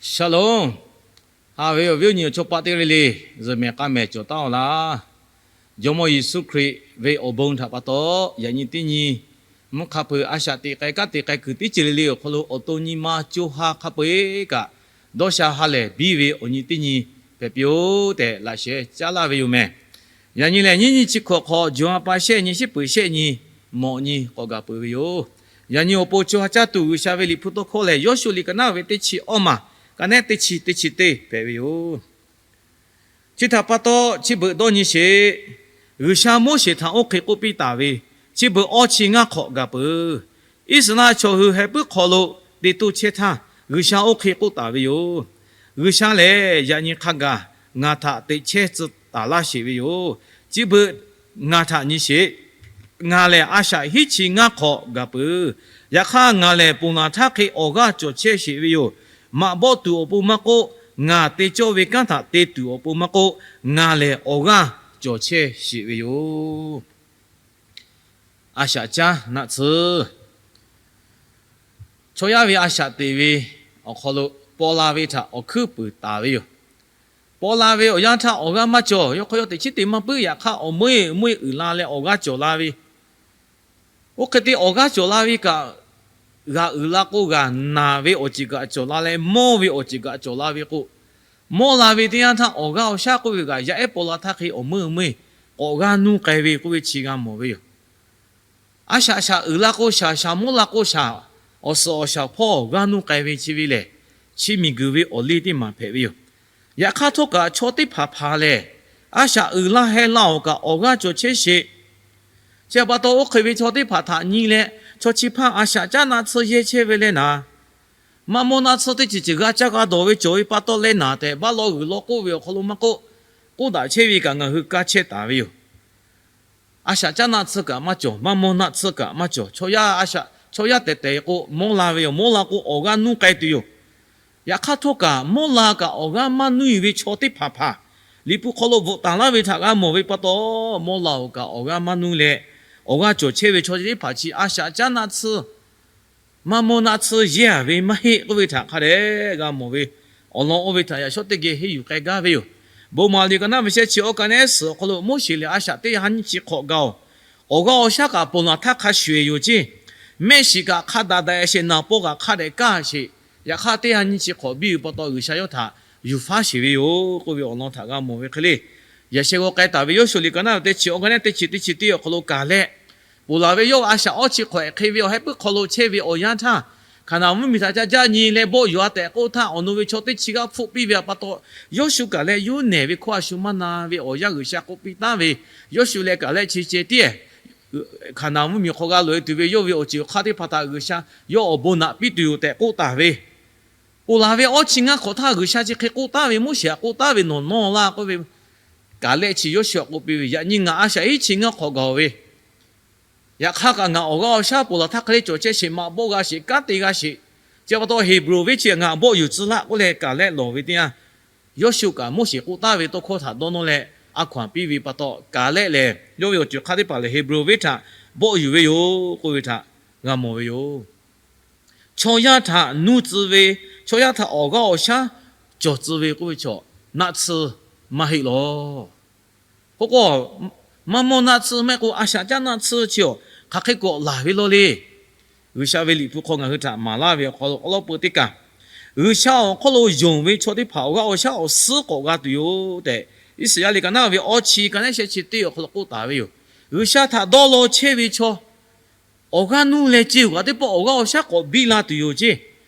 Shalom. Haꞈ ve awˬ viˉ awˬ nyi awˬ chawˇ paˆ teˇ g'aˇ le le, zuhꞈ mehˍ k'aˇ mehˍ cawˬ taˉ-oˬ laˇ. Jawˇmawˇ Yeˍsuˆ Hkriꞈ ve awˬ bon htaꞈ pa taw, yaꞈ nyi teˇ nyi mvuhˇ hk'a peu-eˬ a shaꞈ teꞈ k'ai kanˉ te k'ai kuiˬ teˇ ceuˬ le le awˬ hk'aw lo awˬ to nyi ma co ha hk'a peu-eˬ kaꞈ, dawˇ sha ha lehˬ biˇ ve awˬ nyi teˇ nyi hpehꞈ piˇ-oˆ tehꞈ laꞈ sheh caˉ laˇ ve yoˬ mehˍ. Yaꞈ nyi lehˬ, nyiˇ nyi chi hkawꞈ hk'aw, jawˬ ha pa shehˆ nyi, shiˉ peuˬ shehˆ nyi, mawꞈ nyi k'awꞈ gaˬ peuˬ ve yoˬ. Yaꞈ nyi awˬ pon co ha caˇ tuˬ G'uiˬsha ve Liꞈ hpu tawˇ hkawˇ lehˬ, Yawˇshuˆ liꞈ ka naˉ ve teˇ chi awˇ maˬ, ka nehˉ teˇ chi teˇ chi teˇ hpehꞈ ve yoˬ. Chi htaꞈ pa taw, chi beuꞈ dawˇ nyi sheˍ. G'uiˬsha Moˉseˍ htaꞈ oˇ hk'e k'oˆ piˇ taˍ ve, chi beuꞈ awˇ chi ngaˇ hk'awꞈ gaˬ peuˬ. Iˉsaˍreˍlaˆ chaw hui heh puiˉ hk'aw lo te toˇ chehˇ htaˇ, G'uiˬsha oˇ hk'e k'oˆ taˍ ve yoˬ. G'uiˬsha lehˬ, yaꞈ nyi hk'a gaˬ ngaˬ htaꞈ teꞈ chehˇ tcuh taˍ laˇ sheˍ ve yoˬ. Chi beuꞈ ngaˬ htaꞈ nyi sheˍ. Ngaˬ lehˬ a shaꞈ hiˉ chi ngaˇ hk'awꞈ gaˬ peuˬ. Yaꞈ hk'aˇ, ngaˬ lehˬ ponˬ laˬ htaˇ hk'e awˬ g'aˇ cawˬ chehˇ sheˍ ve yoˬ. Maꞈ bawˆ tuˬ awˬ pon maˇ k'oˆ, ngaˬ te cawˇ ve kanˉ htaꞈ te tuˬ awˬ pon maˇ k'oˆ, ngaˬ lehˬ awˬ g'aˇ cawˬ chehˇ sheˍ ve yoˬ. A shaꞈ caˉ naˆ tsuhˇ. Chaw yaˇ ve a shaꞈ teꞈ ve awˬ hk'aw lo paw la ve htaꞈ awˬ hkuiˉ puiˍ taˍ ve yoˬ. Paw la ve awˬ yanˇ htaˇ awˬ g'aˇ maˇ cawˬ. Yawˇ hk'aw yawˇ teꞈ chiˉ te maˇ puiˉ. Yaꞈ hk'aˇ, awˬ meuˇ meuˇ uiˍ la leh awˬ g'aˇ cawˬ la ve, oˇ hk'e te awˬ g'aˇ cawˬ la ve kaꞈ, g'aꞈ uiˍ la k'o, g'aꞈ naˬ ve awˬ ceuˬ kaꞈ cawˬ la leh, mawˇ ve awˬ ceuˬ kaꞈ cawˬ la ve k'o, mawˇ la ve teˇ yanˇ htaˇ awˬ g'aˇ awˬ shaˉ k'oˆ ve kaꞈ, yaꞈ ehˉ paw la htaˇ hk'e awˬ meuˇ meuˇ k'awꞈ g'aˇ nuˇ k'ai ve k'oˆ ve chi g'a mawˬ ve yoˬ. A shaꞈ shaꞈ uiˍ la k'o shaˍ, shaˍ mawˇ la k'o shaˍ, awˬ suhˍ awˬ shaˍ hpawˇ g'aˇ nuˇ k'ai ve chi ve lehˬ, chi miˬguiˬ ve awˬ liˇ teˇ maˬ hpehꞈ ve yoˬ. Yaꞈ hk'aˇ htawˇ kaꞈ chaw teˇ hpaˍ hpaˍ lehˬ, a shaꞈ uiˍ la heh la-oˬ kaꞈ awˬ g'aˇ cawˬ chehˇ sheˍ. Chi pa taw, oˇ hk'e ve chaw teˇ hpaˍ htaꞈ nyi leh, chaw chi hpaˇ a shaꞈ caˉ naˆ tsuhˇ yehˇ chehˇ ve leh naˍ, maˇ mawˇ naˆ tsuhˇ teˇ ceuˬ ceuˬ g'a caˇ g'a dawˬ ve cawˬ ve pa taw leh naˍ tehꞈ baˆ law g'uiˬ law k'oˆ ve awˬ hk'aw lo maˇ k'oˆ, k'oˆ daꞈ chehˇ ve kaꞈ ngaˬ hui kaˇ chehˇ taˍ ve yoˬ. A shaꞈ caˉ naˆ tsuhˇ kaꞈ maˇ cawˬ, maˇ mawˇ naˆ tsuhˇ kaꞈ maˇ cawˬ, chaw yaˇ a shaꞈ, chaw yaˇ tehˬ tehˬ k'o mawˇ la ve yoˬ. Mawˇ la k'o awˬ g'aˇ nuˇ k'ai tuˬ yoˬ. Yaꞈ hk'aˇ htawˇ kaꞈ mawˇ la kaꞈ awˬ g'aˇ maˇ nuˇ-e ve chaw teˇ hpaˍ hpaˍ, Liꞈ hpu hk'aw lo bvuhꞈ taˍ laˇ ve htaꞈ g'a mawˬ ve pa taw, mawˇ la-oˬ kaꞈ awˬ g'aˇ maˇ nuˇ leh, awˬ g'aˇ cawˬ chehˇ ve chaw teˇ hpaˍ chi a shaꞈ caˉ naˆ tsuhˇ, maˇ mawˇ naˆ tsuhˇ yehˇ-a ve maˇ heˆ k'oˆ ve htaꞈ hk'a dehꞈ g'a mawˬ ve. Awˬ lawn oˇ ve htaꞈ yaꞈ shawˉ teˇ geh henˇ yuˬ k'ai gaˇ ve yoˬ. Bon maˍ liꞈ ka naˉ ve shehˆ chi awˇ ka nehˉ suhˍ awˬ hk'aw lo Moˉseˍ lehˬ a shaꞈ teˇ ha nyiˇ chi hk'awꞈ gaˬ-oˬ. Awˬ g'aˇ awˬ shaˉ kaꞈ ponˬ laˬ htaˇ hk'a shuˍ-eˬ yoˬ ceˇ. Mehˆ shiˍ kaꞈ hk'a daꞈ daꞈ-e sheˍ, naˍ paw kaꞈ hk'a dehꞈ kaˇ sheˍ. Yaꞈ hk'aˇ teˇ ha nyiˇ chi hk'awꞈ biˇ ve pa taw G'uiˬsha yawˇ htaꞈ yuˬ faˉ sheˍ ve yoˬ k'oˆ ve awˬ lawn htaꞈ g'a mawˬ ve hk'e le. Yaꞈ sheh g'aw k'ai taˍ ve Yawˇshuˆ liꞈ ka naˉ ve teˇ chi awˇ ka nehˉ teˇ chi teˇ chi teˇ awˬ hk'aw lo kaˬ leh, ponˬ laˬ ve yawˇ a shaꞈ awˇ chi hk'awꞈ hk'e ve awˬ heh puiˉ hk'aw lo chehˇ ve awˬ yanˇ htaˇ, Hkaˍnanˍ mvuhˇmiˬ htaꞈ ca jaˇ nyi leh bawˆ yuˬ-a tehꞈ k'oˆ htaˇ, awˬ nu ve chaw teˇ chi g'aˇ hpfuhˆ piˇ ve pa taw, Yawˇshuˆ kaˬ leh yuˇ nehˬ ve hkawˇ a shu maˇ na ve awˬ yanˇ G'uiˬsha k'oˆ piˇ taˉ ve, Yawˇshuˆ leh kaˬ leh chi ceh tiˉ-ehˍ Hkaˍnanˍ mvuhˇmiˬ hk'aw g'a loꞈ-e tuˬ ve yawˇ ve awˬ ceuˬ awˬ hk'aˇ teˇ hpaˍ htaꞈ G'uiˬsha yawˇ awˬ bon naꞈ piˇ tuˬ yoˬ tehꞈ k'oˆ taˍ ve, ponˬ laˬ ve awˇ chi ngaˇ hk'awꞈ htaˇ G'uiˬsha chi hk'e k'oˆ taˉ ve, Moˉseˍ htaꞈ k'oˆ taˉ ve, nawˬ nawˇ laˇ k'oˆ ve, kaˬ leh chi Yawˇshuˆ htaꞈ k'oˆ piˇ ve, Yaꞈ nyi ngaˬ a shaꞈ hiˉ chi ngaˇ hk'awꞈ gaˬ-oˬ ve, yaꞈ hk'aˇ kaꞈ ngaˬ awˬ g'aˇ awˬ shaˉ ponˬ laˬ htaˇ hk'e le cawˬ chehˇ sheˍ, maꞈ bawˆ g'a sheˍ, kanˉ te g'a sheˍ. Chi pa taw Heˍbronˍ venˇ chi ngaˬ bawˆ yuˬ tcuh laˆ k'oˆ leh kaˬ leh lawˬ ve teˇ yanˇ, Yawˇshuˆ kaꞈ Moˉseˍ k'oˆ taˉ ve tawˇ hkawˇ htaꞈ dawˇ nawˇ leh a hkaw-anˬ piˇ ve pa taw, kaˬ leh lehˬ yawˇ ve awˬ ceuˬ hk'aˇ teˇ hpaˍ lehˬ Heˍbronˍ venˇ htaꞈ bawˆ yuˬ ve yoˬ k'oˆ ve htaꞈ g'a mawˬ ve yoˬ. Chaw yaˇ htaꞈ nuˇ tcuh ve, chaw yaˇ htaꞈ awˬ g'aˇ awˬ shaˉ cawˬ tcuh ve k'oˆ ve chaw, naˆ tsuhˇ maˇ heˆ lawˬ. K'o k'o, maˇ mawˇ naˆ tsuhˇ maˇ heˆ k'o, a shaꞈ caˉ naˆ tsuhˇ chi-oˬ, hk'aˬ hk'e k'awꞈ laˬ ve law le. G'uiˬsha ve Liꞈ hpu hk'aw ngaˬ hui htaꞈ maˍ laˇ ve awˬ hk'aw lo awˉ lawˉ peu teˇ kaˬ, G'uiˬsha awˬ hk'aw lo yonˍ ve chaw teˇ hpaˍ awˬ g'aˇ awˬ shaˉ awˬ suhˉ k'awꞈ g'a tuˬ yoˬ tehꞈ, Iˉsaˍyaˆ liꞈ ka naˉ ve awˇ chi ka nehˉ shehˆ chi teˇ awˬ hk'aw lo k'oˆ taˍ ve yoˬ. G'uiˬsha htaꞈ dawˇ law chehˇ ve chaw, awˬ g'aˇ nuˇ leh ceˇ-oˬ kaꞈ teˇ pawˆ awˬ g'aˇ awˬ shaˉ k'awꞈ biˇ la tuˬ yoˬ ceˇ.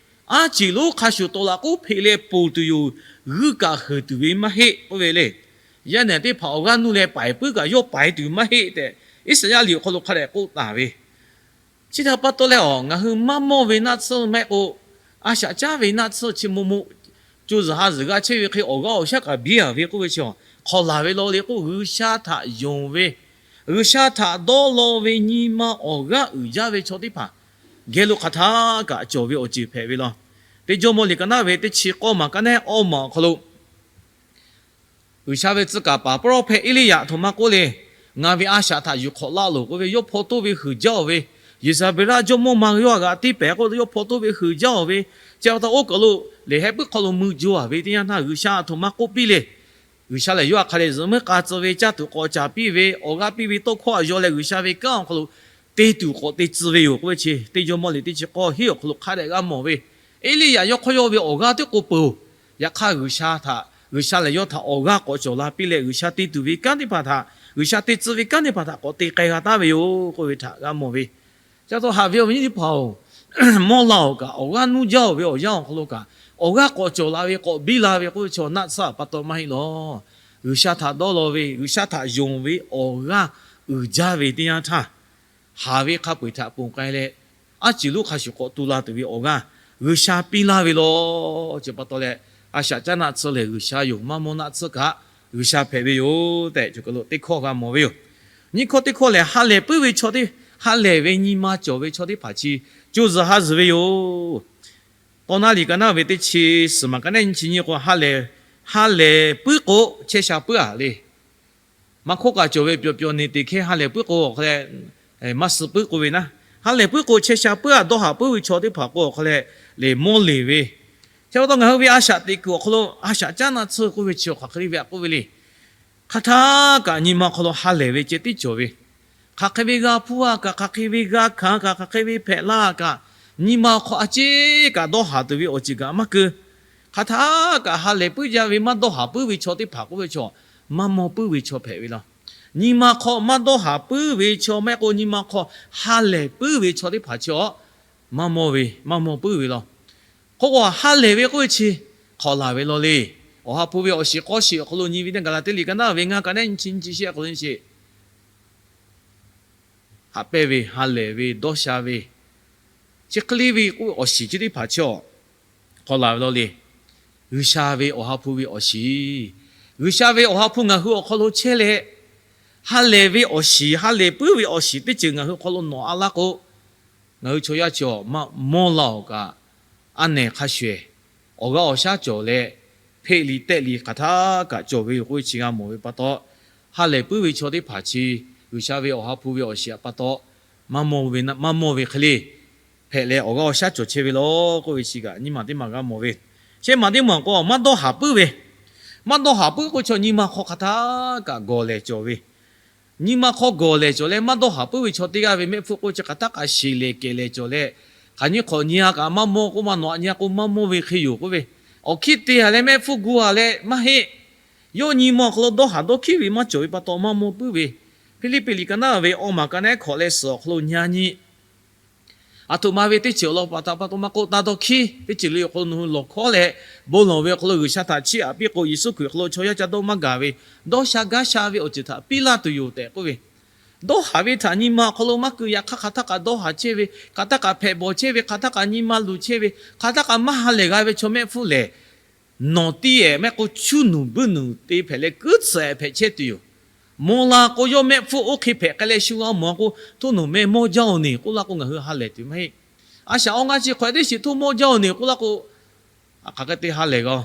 Aˉ ceˬ lonˉ hk'a shuˍ tawˍ laꞈ k'oˉ hpeꞈ leh ponˬ tuˬ yoˬ. G'uiˇ kaꞈ heuˬ tuˬ ve maˇ heˆ k'oˆ ve le. Yaˇ nehˬ teˇ hpaˍ awˬ g'aˇ nuˇ leh paiˍ puiˉ kaꞈ yawˇ paiˍ tuˬ maˇ heˆ tehꞈ, Iˉsaˍyaˆ liꞈ awˬ hk'aw lo hk'a dehꞈ k'oˆ taˍ ve. Chi htaꞈ pa taw leh, ngaˬ hui maˇ mawˇ ve naˆ tsuhˇ maˇ heˆ k'o, a shaꞈ caˉ ve naˆ tsuhˇ chi mo mo co zuhˬ ha zuhˬ g'a chehˇ ve hk'e awˬ g'aˇ awˬ shaˉ kaꞈ biˇ-a ve k'oˆ ve chi, hk'aw laˬ ve law le k'o, G'uiˬsha htaꞈ yonˍ ve, G'uiˬsha htaꞈ dawˇ law ve nyi ma awˬ g'aˇ uiˍ jaˇ ve chaw teˇ hpaˍ geh lo hk'aˬ htaˇ kaꞈ cawˬ ve awˬ ceuˬ hpehꞈ ve law. Teˇ Jawˇmawˇ liꞈ ka naˉ ve teˇ chi k'awˇ maˬ ka nehˉ awˇ maˬ awˬ hk'aw lo, G'uiˬsha ve tcuh kaˍ paˍ pawˇ rawˇ hpehꞈ Eˇliˇyaꞈ htoꞈ ma k'oˆ le, Ngaˬ ve a shaꞈ htaꞈ yuˬ hk'awꞈ laˇ loˬ k'oˆ ve, yawˇ hpaw toˇ ve huiˍ jaˇ-oˬ ve, Yeˍzaˍbeˍlaˆ jawˇmawˇ ma ve yawˇ htaꞈ g'aꞈ tiˉ pehˍ k'oˆ ve, yawˇ hpaw toˇ ve huiˍ jaˇ-oˬ ve, chi pa taw oˇ kaˬ lo lehˬ heh puiˉ hk'aw lo mui jaw-a ve teˇ yanˇ htaˇ, G'uiˬsha aˬ htoꞈ ma k'oˆ piˇ le. G'uiˬsha lehˬ yawˇ htaꞈ hk'a dehꞈ zuhꞈ muiˉ k'a tcuh ve, caˇ tuˬ k'awꞈ caˍ piˇ ve, awˬ g'aˇ piˇ ve tawˇ hkawˇ htaꞈ yaw leh G'uiˬsha ve kanˉ awˬ hk'aw lo te tuˬ k'awꞈ te tcuh ve yoˬ k'oˆ ve chi, teˇ jawˇmawˇ liꞈ teˇ chi k'awˇ hiˉ awˬ hk'aw lo hk'a dehꞈ g'a mawˬ ve. Eˇliˇyaꞈ yawˇ hk'aw yaw ve awˬ g'aˇ teˇ k'o peuˬ-oˬ. Yaꞈ hk'aˇ G'uiˬsha htaꞈ, G'uiˬsha lehˬ yawˇ htaꞈ awˬ g'aˇ k'awꞈ cawˬ la piˇ leh, G'uiˬsha te tuˬ ve kanˉ teˇ hpaˍ htaꞈ, G'uiˬsha te tcuh ve kanˉ teˇ hpaˍ htaꞈ k'awꞈ te k'ai g'a taˍ ve yoˬ k'oˆ ve htaꞈ g'a mawˬ ve. Chi pa taw haꞈ ve awˬ viˉ nyi teˇ hpaˍ-oˬ, mawˇ la-oˬ kaꞈ, awˬ g'aˇ nuˇ jaˇ-oˬ ve awˬ yanˇ awˬ hk'aw lo kaꞈ, awˬ g'aˇ k'awꞈ cawˬ la ve, kawꞈ biˇ la ve k'oˆ ve chaw naˆ tsuhˇ pa taw maˇ heˆ lawˬ. G'uiˬsha htaꞈ dawˇ law ve, G'uiˬsha htaꞈ yonˍ ve awˬ g'aˇ uiˍ jaˇ ve teˇ yanˇ htaˇ, haˍ ve hk'a peu-eˬ htaꞈ ponˬ k'ai leh, aˉ ceuˬ lonˉ hk'a shuˍ k'awꞈ tu la tuˬ ve awˬ g'aˇ G'uiˬsha piˇ laˇ ve lawˬ. Chi pa taw leh, a shaꞈ caˉ naˆ tsuhˇ lehˬ G'uiˬsha yoˬ. Maˇ mawˇ naˆ tsuhˇ kaꞈ G'uiˬsha hpehꞈ ve yoˬ tehꞈ, chaw hk'aw lo teˇ hkawˇ g'a mawˬ ve yoˬ. Nyiˇ hkawˇ teˇ hkawˇ lehˬ, ha lehˬ puiˉ ve chaw teˇ, ha lehˬ ve nyi ma cawˬ ve chaw teˇ hpaˍ chi co zuhˬ ha zuhˬ ve yoˬ. Tawˇ naˉ liꞈ ka naˉ ve teˇ chi suhˍ maˬ ka naˉ nyi chi nyi k'o, ha lehˬ, ha lehˬ puiˉ k'o chehˇ sha puiˉ-a le. Maˇ hkawˇ kaꞈ cawˬ ve, pyawˬ pyawˬ neˬ teꞈ hkehˇ ha lehˬ puiˉ k'o awˬ hk'aw leh, maˇ suh puiˉ k'oˆ ve naˉ, ha lehˬ puiˉ k'o chehˇ sha puiˉ-a, dawˇ haˍ puiˉ ve chaw teˇ hpaˍ k'o awˬ hk'aw leh, lehˬ mawˇ leˬ ve. Chi pa taw ngaˬ hui ve a shaꞈ teꞈ kuiˬ awˬ hk'aw lo a shaꞈ caˉ naˆ tsuhˇ k'oˆ ve chi awˬ hk'aˬ hk'e le ve aꞈ k'oˆ ve le. Hk'aˬ htaˇ kaꞈ nyi ma hk'aw lo ha lehˬ ve ceh tiˉ cawˬ ve. Hk'aˬ hk'e ve g'a hpuˇ-a kaꞈ, hk'aˬ hk'e ve g'a hkanˍ kaꞈ, hk'aˬ hk'e ve hpehꞈ la kaꞈ, nyi ma hk'aw a ciˉ kaꞈ dawˇ haˍ tuˬ ve awˬ ceuˬ kaꞈ maˇ keu. Hk'aˬ htaˇ kaꞈ ha lehˬ puiˉ jaˇ ve maˇ dawˇ haˍ puiˉ ve chaw teˇ hpaˍ k'oˆ ve chaw, maˇ mawˇ puiˉ ve chaw hpehꞈ ve law. Nyi ma hk'aw maˇ dawˇ haˍ puiˉ ve chaw maˇ heˆ k'o, nyi ma hk'aw ha lehˬ puiˉ ve chaw teˇ hpaˍ chi awˬ, maˇ mawˇ ve, maˇ mawˇ puiˉ ve law. K'o k'o, ha lehˬ ve k'oˆ ve chi hk'awꞈ laˬ ve law le. Awˬ ha hpu ve awˬ shiˍ k'awˇ shiˍ awˬ hk'aw lo nyi ve teˇ gaˬ la teˇ liꞈ ka naˉ ve ngaˇ ka naˉ nyi chi nyi chi shehˆ hk'aw lo nyi sheˍ. Haꞈ pehnˇ ve, ha lehˬ ve, dawˇ sha ve, chi hk'e le ve k'oˆ ve awˬ shiˍ chi teˇ hpaˍ chi awˬ hk'awꞈ laˬ ve law le. G'uiˬsha ve awˬ ha hpu ve awˬ shiˍ, G'uiˬsha ve awˬ ha hpu ngaˬ hui awˬ hk'aw lo chehˇ leh, ha lehˬ ve awˬ shiˍ, ha lehˬ puiˉ ve awˬ shiˍ teˇ ceuˬ ngaˬ hui awˬ hk'aw lo nawꞈ-a laˇ k'o, ngaˬ hui chaw yaˇ chi awˬ mawˇ la-oˬ kaꞈ, a nehˬ hk'a shuˍ-ehˍ awˬ g'aˇ awˬ shaˉ cawˬ leh, hpeꞈ liꞈ tehˆ liꞈ hk'aˬ htaˇ kaꞈ cawˬ ve yoˬ k'oˆ ve chi g'a mawˬ ve pa taw, ha lehˬ puiˉ ve chaw teˇ hpaˍ chi G'uiˬsha ve awˬ ha hpu ve awˬ shiˍ pa taw maˇ mawˇ ve hk'e le hpehꞈ leh, awˬ g'aˇ awˬ shaˉ cawˬ chehˇ ve law k'oˆ ve chi kaꞈ nyiˇ maˬ teˇ maˬ g'a mawˬ ve. Shehˆ maˬ teˇ maˬ k'o, maˇ dawˇ haˍ puiˉ ve, maˇ dawˇ haˍ puiˉ k'oˆ ve chaw nyi ma hk'aw hk'aˬ htaˇ kaꞈ gawˬ lehˬ cawˬ ve. Nyi ma hk'aw gawˬ lehˬ cawˬ leh maˇ dawˇ haˍ puiˉ ve chaw teˇ g'aˇ ve mehˆ hpfuhˇ k'oˆ chi hk'aˬ htaˇ kaꞈ sheˍ lehˬ kehˬ lehˬ cawˬ leh, hk'aˬ nyi hk'awꞈ nyi-a kaꞈ maˇ mawˇ k'oˆ, maˇ nawꞈ nyi-a k'o maˇ mawˇ ve hk'e yoˬ k'oˆ ve. Awˬ hkiˇ te-a leh mehˆ hpfuhˇ gu-a leh maˇ heˆ. Yawˇ nyi ma awˬ hk'aw lo dawˇ haˍ dawˇ hkiˉ ve maˇ cawˬ ve pa taw maˇ mawˇ puiˉ ve. Hpiˇliˇpiˆ liꞈ ka naˉ ve awˇ maˬ ka naˉ hkawꞈ leh suhˍ awˬ hk'aw lo nyi-a nyi. Aˬ htoꞈ ma ve teˇ ceuˬ awˬ lawn pa taw pa taw maˇ k'oˆ, taˇ dawˇ hkiˉ teˇ ceuˬ le awˬ hk'aw lo nawˬ hui lawˬ hkawˉ leh, bon lawˬ ve awˬ hk'aw lo G'uiˬsha htaꞈ chiˇ aꞈ piˇ k'o, Yeˍsuˆ Hkriꞈ awˬ hk'aw lo chaw yaˇ ca dawˇ maˇ gaˬ ve, dawˇ sha gaˇ sha ve awˬ ceuˬ htaꞈ piˇ laˇ tuˬ yoˬ tehꞈ k'oˆ ve. Dawˇ haˍ ve htaꞈ nyi ma awˬ hk'aw lo maˇ keu, yaꞈ hk'aˇ hk'aˬ htaˇ kaꞈ dawˇ haˍ chehˇ ve, hk'aˬ htaˇ kaꞈ hpehꞈ bawˬ chehˇ ve, hk'aˬ htaˇ kaꞈ nyi ma luˬ chehˇ ve, hk'aˬ htaˇ kaꞈ maˇ ha lehˬ g'a ve chaw mehˆ hpfuhˇ lehˬ, nawˬ tiˇ-ehˍ mehˆ k'o, chuˇ nuˬ buiˇ nuˬ te hpehꞈ leh kuiˉ tsuhꞈ hpehꞈ chehˇ tuˬ yoˬ. Mawˇ la k'o, yawˇ mehˆ hpfuhˇ oˇ hk'e hpehꞈ k'ai leh shu g'a mawˬ k'o, htoˇ nawˬ meh mawˇ jaˇ-oˬ neˬ k'oˆ laˇ k'o, ngaˬ hui ha lehˬ tuˬ maˇ heˆ. A shaꞈ awˇ ngaˇ chi hk'awꞈ teˇ shiˍ htoˇ mawˇ jaˇ-oˬ neˬ k'oˆ laˇ k'o, hk'aˬ hk'e te ha lehˬ g'a.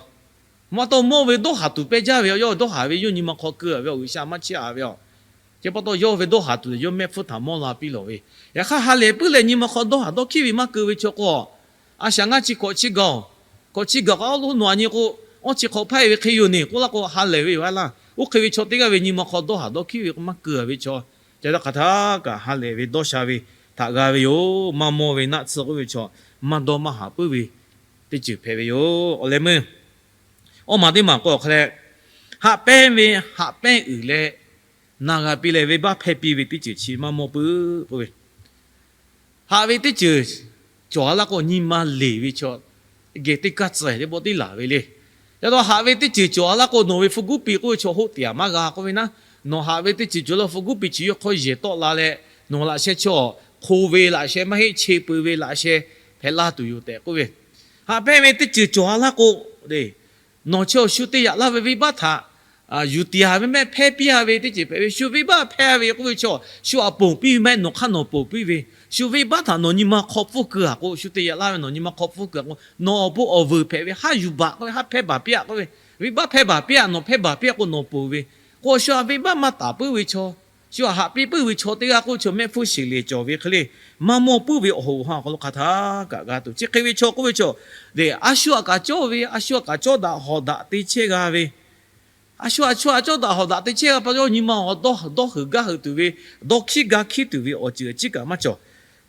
Maˇ taw mawˇ ve dawˇ haˍ tuˬ pehˇ jaˇ ve, yawˇ dawˇ haˍ ve yawˇ nyi ma hk'aw keu-a ve, G'uiˬsha maˇ chiˇ aꞈ ve a. Chi pa taw yawˇ ve dawˇ haˍ tuˬ lehˬ, yawˇ mehˆ hpfuhˇ htaꞈ mawˇ la piˇ lawˬ ve. Yaꞈ hk'aˇ ha lehˬ puiˉ leh nyi ma hk'aw dawˇ haˍ dawˇ hkiˉ ve maˇ keu ve chaw k'o, a shaꞈ ngaˇ chi hk'awꞈ chi gaˬ-oˬ, hk'awꞈ chi gaˬ k'o, aˉ lo nawꞈ-a nyi k'o, awˇ chi hk'awꞈ hpaˇ-e ve hk'e yoˬ neˬ k'oˆ laˇ k'o, ha lehˬ ve yoˬ a laˇ. Oˇ hk'e ve chaw teˇ g'aˇ ve nyi ma hk'aw dawˇ haˍ dawˇ hkiˉ ve k'o, maˇ keu-a ve chaw, ca dawˇ hk'aˬ htaˇ kaꞈ ha lehˬ ve dawˇ sha ve htaꞈ g'a ve yoˬ. Maˇ mawˇ ve naˆ tsuhˇ k'oˆ ve chaw, maˇ dawˇ maˇ haˍ puiˉ ve teˇ ceuˬ hpehꞈ ve yoˬ. Awˬ leh meuˇ awˇ maˬ teˇ maˬ k'o awˬ hk'aw leh, haꞈ pehnˇ ve haꞈ pehnˇ uiˍ leh, na g'a piˇ leh venˇbaˆ hpehˇ piˇ ve teˇ ceuˬ chi maˇ mawˇ puiˉ k'oˆ ve. Haꞈ ve teˇ ceuˬ cawˬ-a laˇ k'o, nyi ma leˬ ve chaw geh teˇ kaˇ tcuh teˇ pawˆ tiˉ laˬ ve le. Ca taw haꞈ ve teˇ ceuˬ cawˬ-a laˇ k'o, nawˬ ve hpu guˉ piˇ k'oˆ ve chaw hoˆ tiꞈ-a maˇ g'a k'oˆ ve naˉ, nawˬ haꞈ ve teˇ ceuˬ cawˬ leh hpu guˉ piˇ chi yawˇ hk'aw yehˬ tawˆ la leh, nawˬ laꞈ sheh chaw hk'o ve laꞈ sheh maˇ heˆ, che peu ve laꞈ sheh hpehꞈ laˇ tuˬ yoˬ tehꞈ k'oˆ ve. Haꞈ pehnˇ ve teˇ ceuˬ cawˬ-a laˇ k'o, nawˬ chi awˬ shu te yaꞈ laˇ ve venˇbaˆ htaꞈ yuˬ tiꞈ-a ve mehˆ hpehˇ piˇ-a ve teˇ ceuˬ hpehꞈ ve. Shu venˇbaˆ hpehˇ ve k'oˆ ve chaw, shu aꞈ ponˬ piˇ ve maˇ heˆ, nawˬ hk'aˇ nawˬ ponˬ piˇ ve. Shu venˇbaˆ htaꞈ nawˬ nyi ma hk'aw pfuhˇ keu-a k'o, shu te yaꞈ laˇ ve nawˬ nyi ma hk'aw pfuhˇ keu-a k'o, nawˬ awˬ bon awˬ vuiˬ hpehꞈ ve. Haˉ yuˬ baˬ k'oˆ ve, haˉ hpehˇ baˬ piˇ-a k'oˆ ve, venˇbaˆ hpehˇ baˬ piˇ-a, nawˬ hpehˇ baˬ piˇ-a k'o nawˬ ponˬ ve. K'o shu-a venˇbaˆ maˇ taˍ puiˉ ve chaw, Shu htaꞈ haꞈ piˇ puiˉ ve chaw teˇ g'aˇ k'oˆ ve chaw mehˆ hpfuhˇ shiˍ lehˬ cawˬ ve hk'e le, maˇ mawˇ puiˉ ve awˬ hoꞈ awˬ ha awˬ hk'aw lo hk'aˬ htaˇ kaꞈ g'a tuˬ. Chi hk'e ve chaw k'oˆ ve chaw lehˬ, a shu htaꞈ kaꞈ cawˇ ve, a shu htaꞈ kaꞈ cawˇ daꞈ hawˍ daꞈ te chehˇ g'a ve, a shu htaꞈ cawˇ daꞈ hawˍ daꞈ te chehˇ g'a pa taw, nyi ma awˬ dawˇ dawˇ heuˬ gaˇ heuˬ tuˬ ve, dawˇ hkiˉ gaˇ hkiˉ tuˬ ve awˬ ceuˬ a ciˉ kaꞈ maˇ cawˬ.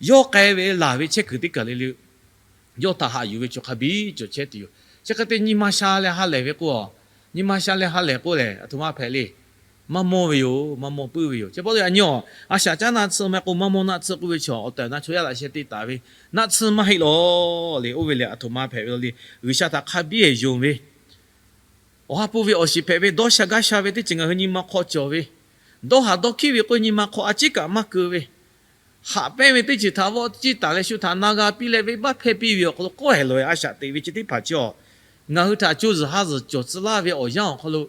Yawˇ k'ai ve laˬ ve chehˇ kuiˬ teˇ kaˬ le le, yawˇ htaꞈ haꞈ yuˬ ve chaw hk'a biˇ cawˬ chehˇ tuˬ yoˬ. Chi hk'e te nyi ma sha leh ha lehˬ ve k'o, nyi ma sha leh ha lehˬ k'oˆ lehˬ, aˬ htoꞈ ma hpehꞈ le. Maˇ mawˇ ve yoˬ. Maˇ mawˇ puiˉ ve yoˬ. Chi pa taw yaꞈ nyi a, a shaꞈ caˉ naˆ tsuhˇ maˇ k'oˆ, maˇ mawˇ naˆ tsuhˇ k'oˆ ve chaw, awˬ tehˬ awˬ na chaw yaˇ laꞈ sheh te taˍ ve naˆ tsuhˇ maˇ heˆ lawˬ le. Oˇ ve lehˬ, aˬ htoꞈ ma hpehꞈ ve yoˬ le. G'uiˬsha htaꞈ hk'a biˇ yonˍ ve, Awˬ ha hpu ve awˬ shiˍ hpehꞈ ve dawˇ sha gaˇ sha ve teˇ ceuˬ ngaˬ hui nyi ma hk'aw cawˬ ve, dawˇ haˍ dawˇ hkiˉ ve k'o nyi ma hk'aw a ciˉ kaꞈ maˇ keu ve, haꞈ pehnˇ ve teˇ ceuˬ htaꞈ vawˆ ciˇ taˍ leh shu htaꞈ na g'a piˇ leh venˇbaˆ hpehˇ piˇ ve awˬ hk'aw lo k'awˇ hehˍ lawˬ e a shaꞈ teꞈ ve chi teˇ hpaˍ chi a, ngaˬ hui htaꞈ co zuhˬ ha zuhˬ cawˬ tcuh laˇ ve awˬ yanˇ awˬ hk'aw lo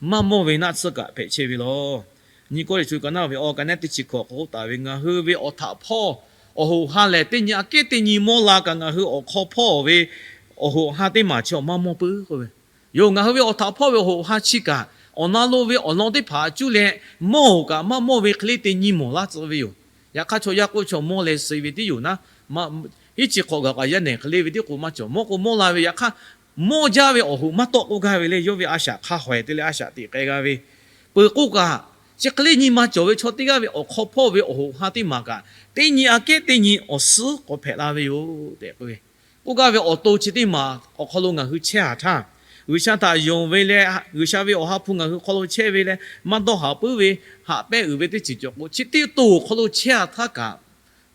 maˇ mawˇ ve naˆ tsuhˇ kaꞈ hpehꞈ chehˇ ve lawˬ. Nyi Kawˇrenˍhtuˆ ka naˆ ve awˬ ka naˆ teˇ chi hkawꞈ k'oˆ taˍ ve, ngaˬ hui ve awˬ htaꞈ hpawˇ awˬ hoꞈ ha lehˬ, teˇ nyi aꞈ kehˉ teˇ nyi mawˇ la kaꞈ ngaˬ hui awˬ hk'aw hpawˇ ve awˬ hoꞈ ha teˇ maˬ chi maˇ mawˇ puiˉ k'oˆ ve yoˬ. Ngaˬ hui ve awˬ htaꞈ hpawˇ ve awˬ hoꞈ ha chi kaꞈ, awˬ na lo ve awˬ lawn teˇ hpaˍ cuˇ leh mawˇ oˬ kaꞈ maˇ mawˇ ve hk'e le te nyi mawˬ laˇ tcuh ve yoˬ. Yaꞈ hk'aˇ chaw yaˇ k'oˆ chaw mawˇ leh suh ve tiˉ yoˬ naˉ, hiˉ chi hk'awꞈ gaˬ k'aꞈ yaˇ nehˬ hk'e le ve tiˉ k'o maˇ cawˬ. Mawˇ k'o mawˇ la ve, yaꞈ hk'aˇ mawˇ jaˇ ve awˬ hoꞈ maˇ tawˆ k'oˆ gaˇ ve le. Yawˇ ve a shaꞈ hk'a hawehˍ te leh a shaꞈ teꞈ k'ai g'a ve peuˬ k'oˆ kaꞈ, chi hk'e le nyi ma cawˬ ve chaw teˇ g'aˇ ve awˬ hk'aw hpawˇ ve awˬ hoꞈ ha teˇ maˬ kaꞈ, teˇ nyi aꞈ kehˉ teˇ nyi awˬ suhˉ k'awꞈ hpehꞈ la ve yoˬ tehꞈ k'oˆ ve k'oˆ gaˇ ve awˬ to chi teˇ maˬ awˬ hk'aw lo ngaˬ hui chehˇ haˍ htaˇ, G'uiˬsha htaꞈ yonˍ ve leh G'uiˬsha ve awˬ ha hpu ngaˬ hui hk'aw lo chehˇ ve leh maˇ dawˇ haˍ puiˉ ve, haꞈ pehnˇ uiˍ ve teˇ ceuˬ cawˬ k'o, chi teˇ to awˬ hk'aw lo chehˇ haˍ htaˇ kaꞈ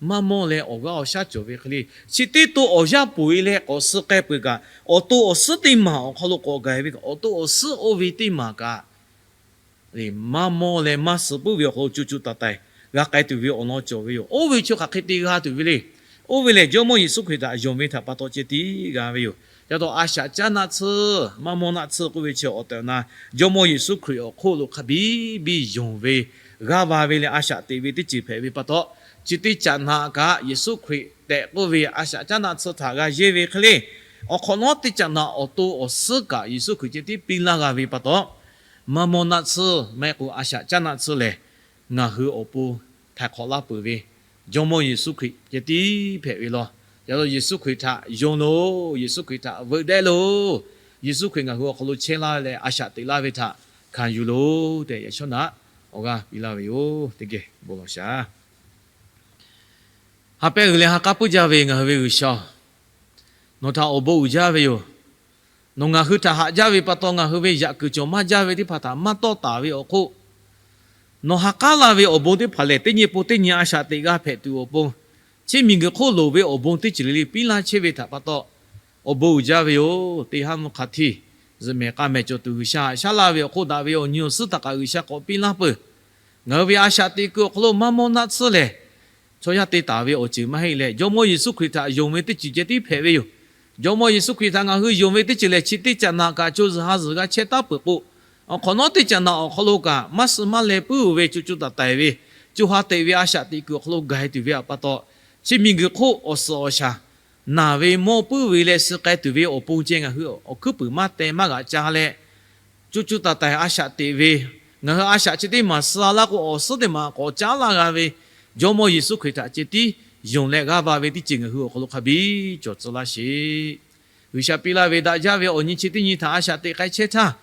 maˇ mawˇ leh awˬ g'aˇ awˬ shaˉ cawˬ ve hk'e le, chi teˇ to awˬ yanˇ peuˬ e leh k'awꞈ suh k'ai peuˬ kaꞈ, awˬ to awˬ suhˉ teˇ maˬ awˬ hk'aw lo k'awꞈ gaˬ ve kaꞈ, awˬ to awˬ suhˉ oˇ ve teˇ maˬ kaꞈ maˇ mawˇ leh maˇ suh puiˉ ve awˬ hk'aw lo co co taiˍ taiˍ g'a k'ai tuˬ ve awˬ lawn cawˬ ve yoˬ. Oˇ ve chi hk'aˬ hk'e te g'a tuˬ ve le. Oˇ ve lehˬ, Jawˇmawˇ Yeˍsuˆ Hkriꞈ htaꞈ yonˍ ve htaꞈ pa taw ceh tiˉ g'a ve yoˬ. Ca taw a shaꞈ caˉ naˆ tsuhˇ, maˇ mawˇ naˆ tsuhˇ k'oˆ ve chi awˬ tehˬ awˬ na, Jawˇmawˇ Yeˍsuˆ Hkriꞈ awˬ hk'oˆ lo hk'a biˇ biˇ yonˍ ve, g'aˇ va ve leh a shaꞈ teꞈ ve teˇ ceuˬ hpehꞈ ve pa taw, chi teˇ caꞈ naꞈ kaꞈ Yeˍsuˆ Hkriꞈ tehꞈ k'oˆ ve a shaꞈ caˉ naˆ tsuhˇ htaꞈ g'a yehˇ ve hk'e le, awˬ hk'awꞈ nawˉ teˇ caꞈ naꞈ awˬ to awˬ suhˉ kaꞈ Yeˍsuˆ Hkriꞈ ceh tiˉ piˇ laˇ g'a ve pa taw, maˇ mawˇ naˆ tsuhˇ maˇ heˆ k'o a shaꞈ caˉ naˆ tsuhˇ lehˬ, ngaˬ hui awˬ pon htaiˍ hk'awꞈ laˇ peuˬ ve Jawˇmawˇ Yeˍsuˆ Hkriꞈ ceh tiˉ hpehꞈ ve lawˬ. Ca taw Yeˍsuˆ Hkriꞈ htaꞈ yonˍ loˬ, Yeˍsuˆ Hkriꞈ htaꞈ veuꞈ dehˆ loˬ, Yeˍsuˆ Hkriꞈ ngaˬ hui awˬ hk'aw lo chehˇ laˇ leh a shaꞈ teꞈ laˇ ve htaꞈ hkanˍ yuˬ loˬ tehꞈ, yaꞈ shawˉ naꞈ awˬ g'aˇ piˇ laˇ ve yoˬ. Teˇ geh bon lawˬ shaˍ. Ha pehˇ g'uiˬ leh ha k'aˉ puiˉ jaˇ ve ngaˬ hui ve G'uiˬsha, nawˬ htaꞈ awˬ bon uiˍ jaˇ ve yoˬ. Nawˬ ngaˬ hui htaꞈ haꞈ jaˇ ve pa taw, ngaˬ hui ve yaꞈ kuiˬ cawˬ maˇ jaˇ ve teˇ hpaˍ htaꞈ maˇ tawˆ taˍ ve awˬ hk'oˆ, nawˬ ha k'aˉ laˇ ve awˬ bon teˇ hpaˍ lehˬ, teˇ nyi pon teˇ nyi a shaꞈ teꞈ g'a hpehꞈ tuˬ awˬ pon, chi miˬguiˬ hk'oˆ loˍ ve awˬ bon teˇ ceuˬ le le piˇ laˇ chehˇ ve htaꞈ pa taw, awˬ bon uiˍ jaˇ ve yoˬ. Teˇ haˉ mvuhˇ hk'a htiˇ zuhꞈ mehˍ k'a mehˍ cawˬ tuˬ G'uiˬsha haꞈ shaˉ laˇ ve awˬ hk'oˆ daꞈ ve awˬ nyi awˬ suhˉ htaꞈ kaꞈ G'uiˬsha k'awꞈ piˇ laˇ peuˬ. Ngaˬ hui ve a shaꞈ teꞈ kuiˬ awˬ hk'aw lo maˇ mawˇ naˆ tsuhˇ lehˬ, chaw yaˇ te taˍ ve awˬ ceuˬ maˇ heˆ leh, Jawˇmawˇ Yeˍsuˆ Hkriꞈ htaꞈ yonˍ ve teˇ ceuˬ ceh tiˉ hpehꞈ ve yoˬ. Jawˇmawˇ Yeˍsuˆ Hkriꞈ htaꞈ ngaˬ hui yonˍ ve teˇ ceuˬ lehˬ, chi teˇ caꞈ naꞈ kaꞈ co zuhˬ ha zuhˬ g'a chehˇ taˉ peuˬ k'o, awˬ hk'awꞈ nawˉ teˇ caꞈ naꞈ awˬ hk'aw lo kaꞈ maˇ suh maˇ leh puiˉ ve co co taiˍ taiˍ ve, co ha teꞈ ve a shaꞈ teꞈ kuiˬ awˬ hk'aw lo gaˬ e tuˬ ve pa taw, chi miˬguiˬ hk'oˆ awˬ suhˍ awˬ shaˍ naˬ ve mawˇ puiˉ ve leh suh k'ai tuˬ ve awˬ pon ceh ngaˬ hui awˬ hkuiˉ puiˍ maˇ teh maˇ g'aꞈ ca leh, co co taiˍ taiˍ a shaꞈ teꞈ ve, ngaˬ hui a shaꞈ chi teˇ maˬ suh laˇ k'o, awˬ suhˉ teˇ maˬ k'awꞈ caˉ laˇ g'a ve, Jawˇmawˇ Yeˍsuˆ Hkriꞈ htaꞈ ceh tiˉ yonˍ leh g'aˇ va ve teˇ ceuˬ ngaˬ hui awˬ hk'aw lo hk'a biˇ cawˬ tcuh laˇ sheˍ. G'uiˬsha piˇ laˇ ve daꞈ jaˇ ve awˬ nyi chi teˇ nyi htaꞈ a shaꞈ teꞈ k'ai chehˇ htaˇ,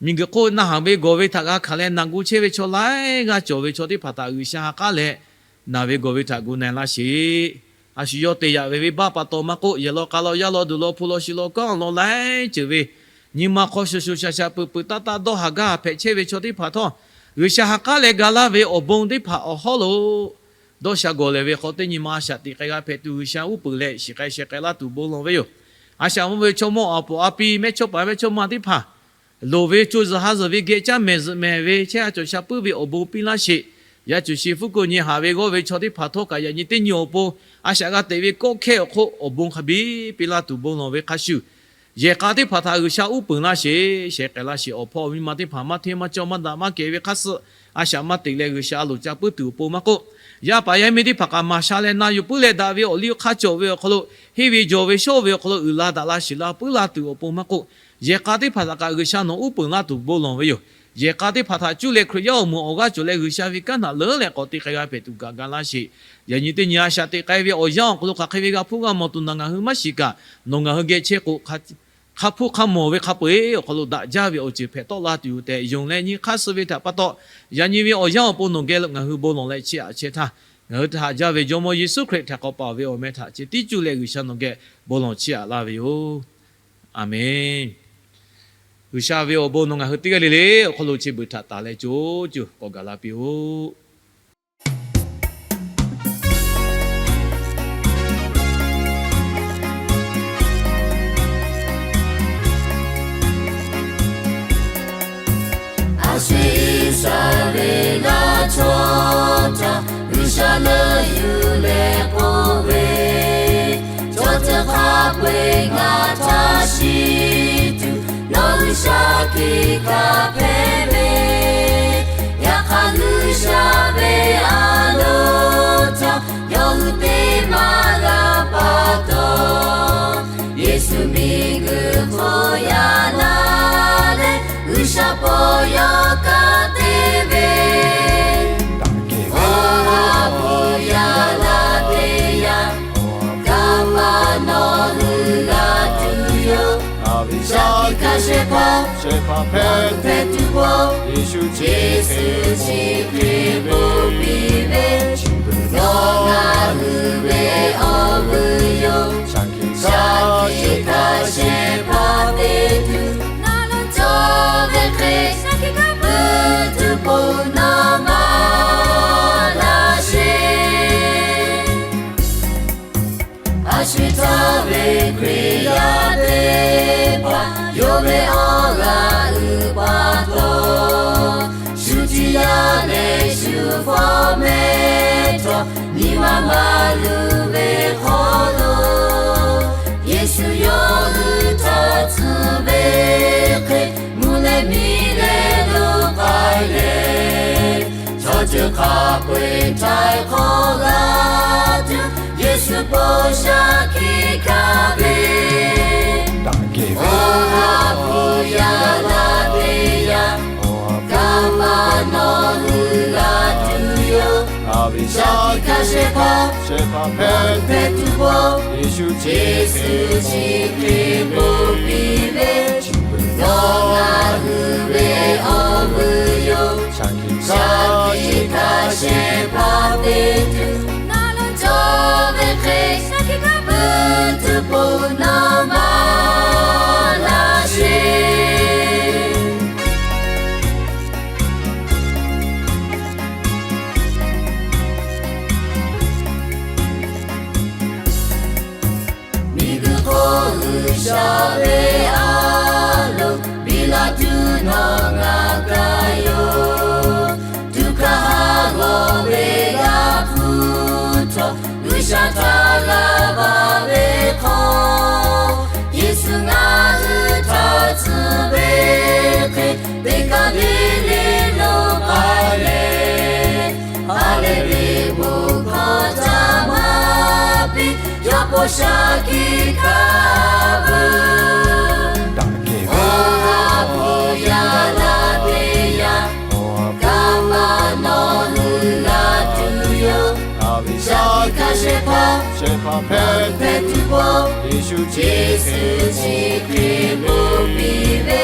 miˬguiˬ hk'oˆ naˆ haˍ ve gawˬ ve htaꞈ g'a hkanˍ leh naˬ gu chehˇ ve chaw laiˉ g'aˇ cawˬ ve chaw teˇ hpaˍ htaꞈ G'uiˬsha ha k'aˉ leh, naˬ ve gawˬ ve htaꞈ gu na e laˇ sheˍ. A shu yawˇ te yaꞈ ve venˇbaˆ pa taw maˇ k'oˆ, yehˬ law k'a law yaˇ law duˬ law hpu law shi law kanˉ law laiˉ ceuˬ ve nyi ma hk'aw shuˍ shuˍ shaˍ shaˍ peuˬ peuˬ taˇ taˇ dawˇ haˍ gaˇ hpehꞈ chehˇ ve chaw teˇ hpaˍ htawˇ, G'uiˬsha ha k'aˉ leh ga laˇ ve awˬ bon teˇ hpaˍ awˬ hawˉ lo dawˇ sha gawˬ lehˬ ve hk'aw teˇ nyi ma a shaꞈ teꞈ k'ai g'a hpehꞈ tuˬ G'uiˬsha uˉ peunˍ leh shiˍ k'ai sheh k'ai laˇ tuˬ bon lawˬ ve yoˬ. A shaꞈ mvuh ve chaw mawˇ awˬ puˍ a pi mehˇchawˇpaˍ mehˇchawˇma teˇ hpaˍ loˍ ve co zuhˬ ha zuhˬ ve geh caˇ mehˍ zuhꞈ mehˍ ve chehˇ ha cawˬ sha puiˉ ve awˬ bon piˇ laˇ sheˍ. Yaˇ cuˬ shi fuˉ ko nyi haꞈ ve g'awˇ ve chaw teˇ hpaˍ htawˇ kaꞈ yaꞈ nyi teˇ nyi awˬ pon a shaꞈ g'a teꞈ ve kawˆ hkehˇ awˬ hk'oˆ awˬ bon hk'a biˇ piˇ laˇ tuˬ bon lawˬ ve hk'a shuˍ, yehˬ k'a teˇ hpaˍ htaꞈ G'uiˬsha uˉ peunˍ laˇ sheˍ, sheh k'ai laˇ sheˍ. Awˬ hpawˇ awˬ miˇ ma teˇ hpaˍ maˇ hteˇ maˇ cawˇ maˇ daꞈ maˇ kehˬ ve hk'aˇ suh a shaꞈ maˇ teꞈ leh G'uiˬsha a loˍ ca puiˉ tuˬ awˬ pon maˇ k'oˆ, yaˇ paˍ yaˇ miˇ teˇ hpaˍ kaꞈ maˍ sha leh na yuˬ puiˉ leh daꞈ ve awˬ liˇ hk'aˇ cawˬ ve awˬ hk'aw lo, henˇ ve jawˬ ve shawˉ ve awˬ hk'aw lo uiˍ la daꞈ la shiˍ la puiˉ laˇ tuˬ awˬ pon maˇ k'oˆ, yehˬ k'a teˇ hpaˍ htaꞈ kaꞈ G'uiˬsha nawˬ uˉ peunˍ laˇ tuˬ bon lawˬ ve yoˬ. Yehˬ k'a teˇ hpaˍ htaꞈ cuˇ leh Hkriꞈ yaˇ awˬ moˍ awˬ g'aˇ cawˬ leh G'uiˬsha ve kanˉ htaꞈ leuˉ leh k'awꞈ te k'ai g'a hpehꞈ tuˬ kaꞈ ga laˇ sheˍ. Yaꞈ nyi teˇ nyi a shaꞈ teꞈ k'ai ve awˬ yanˇ awˬ hk'aw lo hk'aˬ hk'e ve g'a hpuˇ g'a mawˬ tuˬ naˬ ngaˬ hui maˇ shiˍ kaꞈ, nawˬ ngaˬ hui geh chehˇ k'o, hk'a hpuˇ hk'a mawˬ ve hk'a peu-eˬ awˬ hk'aw lo daꞈ jaˇ ve awˬ ceuˬ hpehꞈ tawˆ la tuˬ yoˬ tehꞈ yonˍ leh nyi hk'aˇ suh ve htaꞈ pa taw, yaꞈ nyi ve awˬ yanˇ awˬ pon nawˬ geh ngaˬ hui bon lawˬ leh chiˇ aꞈ chehˇ htaˇ, ngaˬ hui htaꞈ haꞈ jaˇ ve Jawˇmawˇ Yeˍsuˆ Hkriꞈ htaꞈ k'awꞈ paˍ ve awˬ meh htaꞈ ceh tiˉ cuˇ leh G'uiˬsha nawˬ geh bon lawˬ chiˇ aꞈ laˇ ve yoˬ. Aˬmenˍ. G'uiˬsha ve awˬ bon nawˬ ngaˬ hui teˇ g'aˇ le le awˬ hk'aw lo chi beuꞈ htaꞈ taˍ leh co cuˬ k'awꞈ gaˬ la piˇ-oˆ. A shu Iˉsaˍreˍlaˆ chaw htaꞈ G'uiˬsha leuˆ yuˬ leh k'oˆ ve, Chaw teˇ hk'a peu-eˬ ngaˬ htaꞈ shiˍ tuˬ, nawˬ G'uiˬsha hkiˬ hkanˍ hpehꞈ ve, yaꞈ hk'aˇ G'uiˬsha ve a loˍ htaꞈ yawˇ hui teˇ maˇ g'a pa taw, Yeˍsuˆ miˬguiˬ hk'oˆ yaꞈ la leh, G'uiˬsha paw yaw kaꞈ te ve, awˬ ha hpu yaꞈ la teˇ yanˇ, Kaˍpaˍnawˍ hui g'a tuˬ yoˬ. Shaˍ tiꞈ hkanˍ shehˍ hpaˇ, shehˍ hpaˇ hpehꞈ tuˬ k'o, Yeˍsuˆ chi hk'e bon piˇ ve, nawˬ ngaˬ hui ve awˬ vuiˬ yoˬ. Shaˍ tiꞈ hkanˍ shehˍ hpaˇ te tuˬ, na lo cawˬ ve hk'e, shaˍ tiꞈ hkanˍ puiˉ tuˬ po nawˬ maˇ laˇ sheˍ. A shu htaˇ ve Hkriꞈ yaˇ teˇ hpaˍ yawˇ ve awˬ g'aˇ uiˍ pa taw, shu tiꞈ yaˇ leh shu hpawˇ mehˇ htawˇ nyi ma maˇ luˬ ve hk'aw lo, Yeˍsuˆ yawˇ hui htaꞈ tcuh ve hk'e, mvuhˇ leh miˬ leh lo k'ai leh, chaw ceuˬ hk'a peu-eˬ htaiˍ hk'awꞈ g'a tuˬ, Yeˍsuˆ paw shaˍ hkiˆ hkanˍ ve, awˬ ha hpu yaꞈ la teˇ yanˇ, Kaˍpaˍnawˍ hui g'a tuˬ yoˬ. Shaˍ tiꞈ hkanˍ shehˍ hpaˇ, shehˍ hpaˇ hpehꞈ tuˬ po, Yeˍsuˆ chi hk'e bon piˇ ve, nawˬ ngaˬ hui ve awˬ vuiˬ yoˬ. Shaˍ tiꞈ hkanˍ shehˍ hpaˇ te tuˬ, na lo cawˬ ve hk'e, shaˍ tiꞈ hkanˍ puiˉ tuˬ po nawˬ maˇ laˇ sheˍ. Miˬguiˬ hk'oˆ G'uiˬsha ve a loˍ biˇ la tuˬ nawˬ ngaˬ kaꞈ yoˬ. Tuꞈ hkaˇ haˉ g'awˬ ve g'a hpuˇ htawˇ, G'uiˬsha htaꞈ g'a baˬ ve hk'aw, Yeˍsuˆ ngaˬ hui htaꞈ tcuh ve hk'e, teˇ kaˬ le le lo k'ai leh, ha lehˬ ve bon hkawˇ htaꞈ maˇ piˇ, yawˇ paw shaˍ hkiˆ hkanˍ vuiˬ, awˬ ha hpu yaꞈ la teˇ yanˇ, Kaˍpaˍnawˍ hui g'a tuˬ yoˬ. Shaˍ tiꞈ hkanˍ shehˍ hpaˇ, shehˍ hpaˇ hpehꞈ tuˬ po, Yeˍsuˆ chi hk'e bon piˇ ve,